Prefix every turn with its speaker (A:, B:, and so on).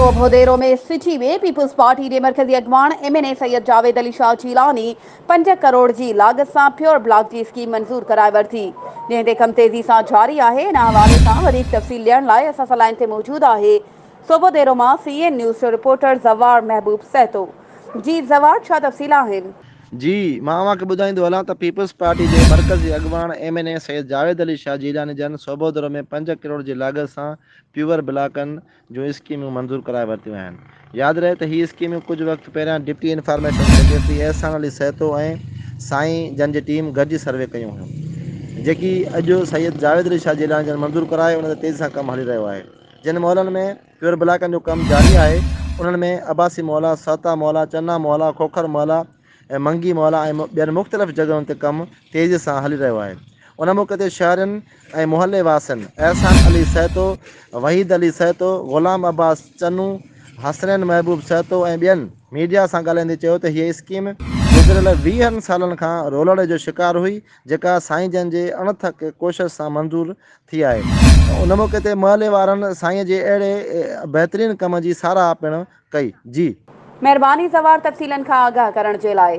A: Sobhodero ۾ city ۾ peoples party جي مرڪزي اڳواڻ M N A Syed Javed Ali Shah Jilani پنج ڪروڙ جي لاڳت سان پيور بلاڪ جي اسڪيم منظور ڪرائي ورتي جنهن تي ڪم تيزي سان جاري آهي ان حوالي سان وڌيڪ تفصيل ڏيڻ لاء اسان سان لائين تي موجود آهي سوڀوديرو مان سي اين نيوز جو رپورٽر زوار محبوب سهتو جي زوار ڇا تفصيل آهن.
B: جي، مان اوهان کي ٻڌائيندو هلان ته پيپلز پارٽي جي مرڪزي اڳواڻ M N A Syed Javed Ali Shah Jilani جن سوڀوديرو ۾ پنج ڪروڙ جي لاڳت سان پيور بلاڪن جون اسڪيمون منظور ڪرائي ورتيون آهن. ياد رهي ته هي اسڪيمون ڪجهه وقت پهريان deputy information secretary Ehsan Ali Sahito ۽ سائين جن جي ٽيم گڏجي سروي ڪيون هيون جيڪي اڄ سيد جاويد علي شاهه جيلاني جن منظور ڪرائي ان تي تيزي سان ڪم هلي رهيو آهي جن محلن ۾ پيور بلاڪن جو ڪم جاري آهي انهن ۾ عباسي محلا، سهتا محلا، چنا محلا، کوکر محلا ۽ منگي محلا ۽ ٻين مختلف جڳهين تي ڪم تيزي سان هلي رهيو آهي. ان موقعي تي شهرين ۽ محلي واسين احسان علي سهتو، وحيد علي سهتو، غلام عباس چنو، حسنين محبوب سهتو ۽ ٻين ميڊيا سان ڳالهائيندي چيو ته هيء اسڪيم گذريل ويهن سالن کان رولڙي جو شڪار هئي جيڪا سائين جن جي اڻٿڪ ڪوشش سان منظور ٿي آهي. ان موقعي تي محلي وارن سائين جي اهڙي بهترين ڪم جي ساراهه پڻ ڪئي. جي.
A: مهرباني زوار تفصيلن کان آگاهه ڪرڻ جي لاء.